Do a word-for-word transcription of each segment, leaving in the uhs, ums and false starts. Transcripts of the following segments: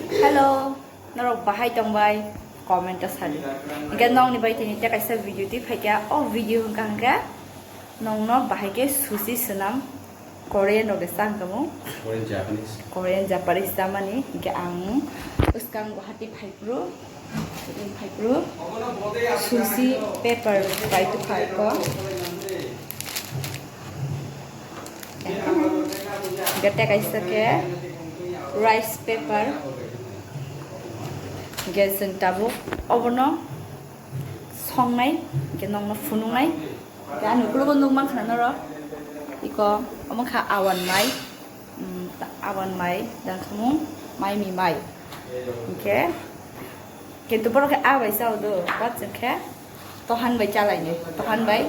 Hello, norok bahai tongbai? Comment o sadi. Hingke nokni bai tini tei kaisa video twi phaikha. O video hwnkha hwnkhe nokno bahai khe sushi swnam. Korean rok de chang kamo. Korean, Japanese. Korean, Japanese chamani. Hingke ang bwskang Guwahati phaiphuru, phaiphuru sushi paper bai tupha ko. Hingke tei kaisa khe rice paper. Hingke chwng tabuk obono songnai, hingke nokno phunuknai. Hingke ani ukulogo nukmankha norok, iko omo kha awan mai, mm, awan mai, dangkhamung, maimi mai. Hingke, kintu borok khe a bai chao do, but chwng khe tohan bai chalainai, tohan bai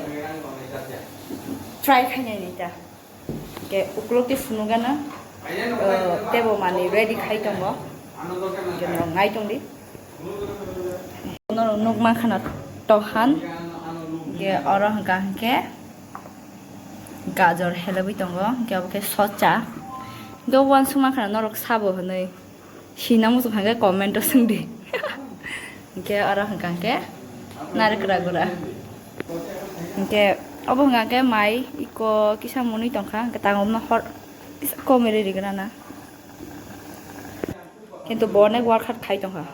try khainai nai ta. Hingke ukulok tei phunukgana, eh, tebo manwi ready khai tongo. Hingke norok nai tongdi. Norok nukmankha na tohan. Hingke oro hwnkha hwnkhe gajor helebwi tongo. Hingke obo khe socha. Hingke uansukmankha na norok sabo hwnwi. Sina muchung hwnkhe comment o swngdi. Hwnkhe oro hwnkha hwnkhe narikra gura. Hwnkhe obo hwnkha hwnkhe mai iko kisa mwnwi tongkha, hwnkhe tangokno hor kisa komwi riri gwnana. Kintu bo onek work hard khai tongkha.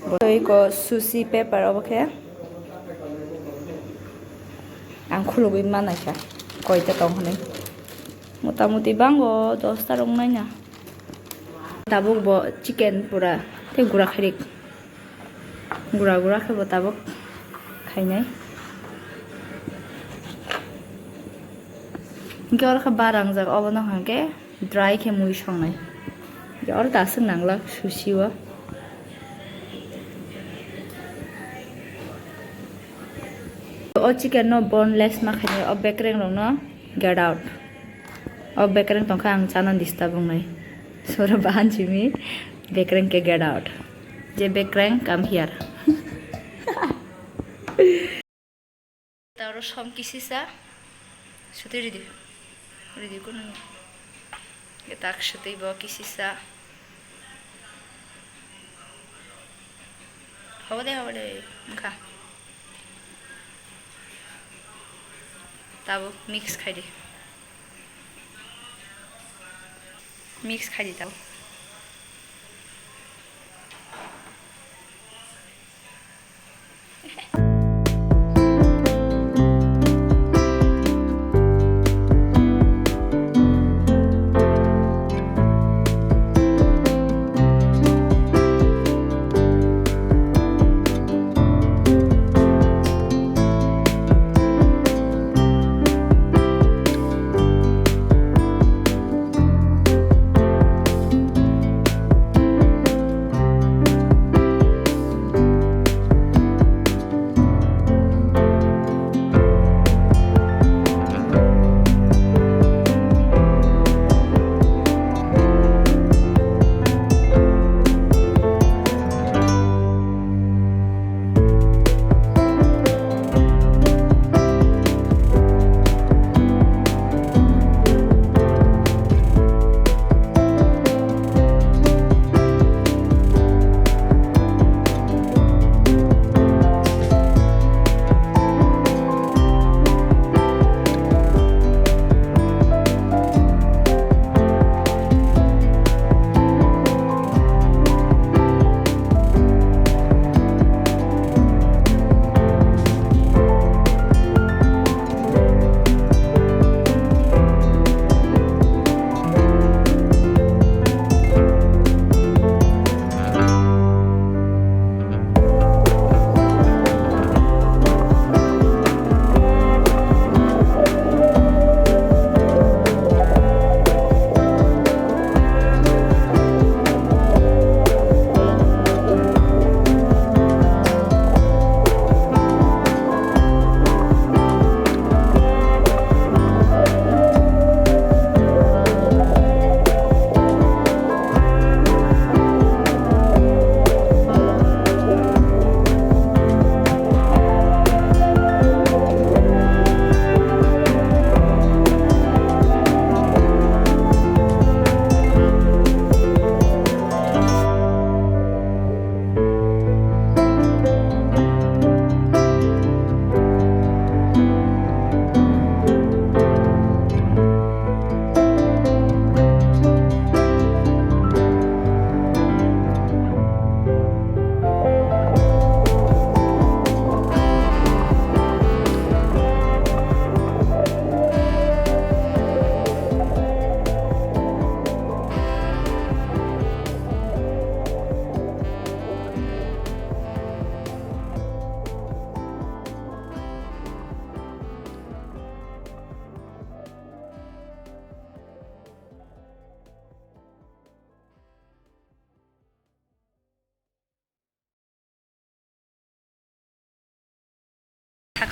Bo iko sushi paper obo khe ang khulugwi manaikha koita tong hwnwi. Motamuti bango dosta rok naina. Tabuk bo chicken pura tei gura khairik. Gura gura khe bo tabuk khainai. Hingke oro khe barangjak obono hwnkhe dry khe mui songnai. Hingke oro da aswk nanglak sushi o. O chicken no boneless ma khainai o bekreng rok no. Get out. O bekreng tongkha ang chana disturb wngnai. Sora bahan simi bekreng ke get out. Je bekreng come here. Taro som kisisa. Suti ridi. Ridi kuno. Getak suti bo kisisa. Habo de, habo de, wngkha. Tabuk mix khai di. Mix khai di tabuk.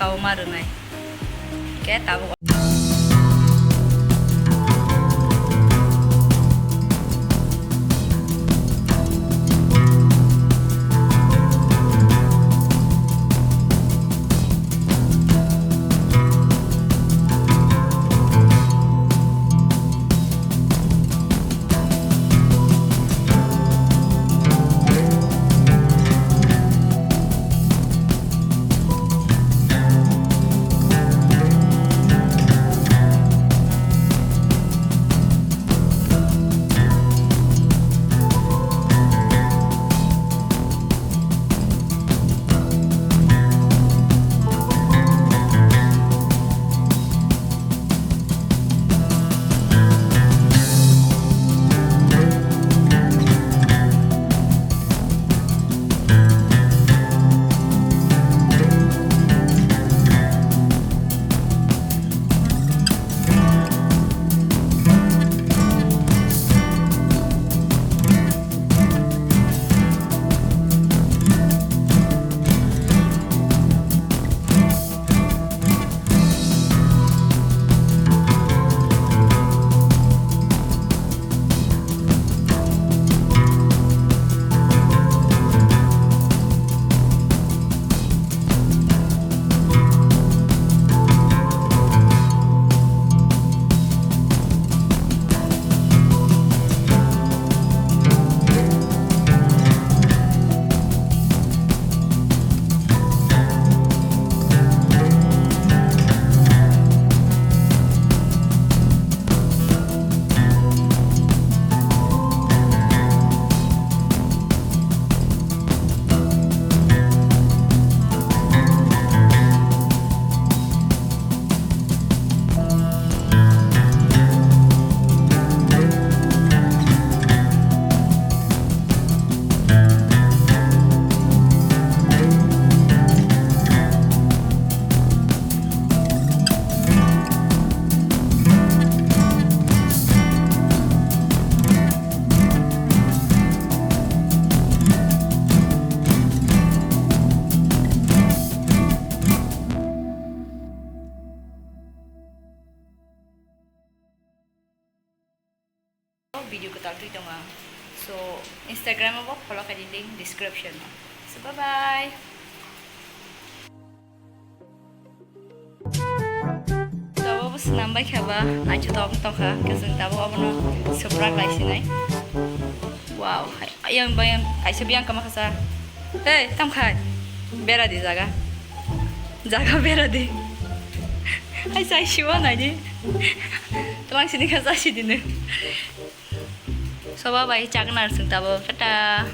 Abo ma rwnai. Khe tabuk. Video kwtal twi tongo ang. So, Instagram o bo follow khaidi, link description o. So, bye bye. Tabuk bo swnam bai kha ba, naithotok wng tongkha, hwnkhe chwng tabuk obono swprak lai sinai. Wow, hai, ayang bayang, kaisa biyang kama khasa. Hey, tam khai. Bera di jaga. Jaga bera di. Hai, sai siwa nai di. Tlang sini khasa si dinu. Soba bai chakna chwng tabuk. Tata.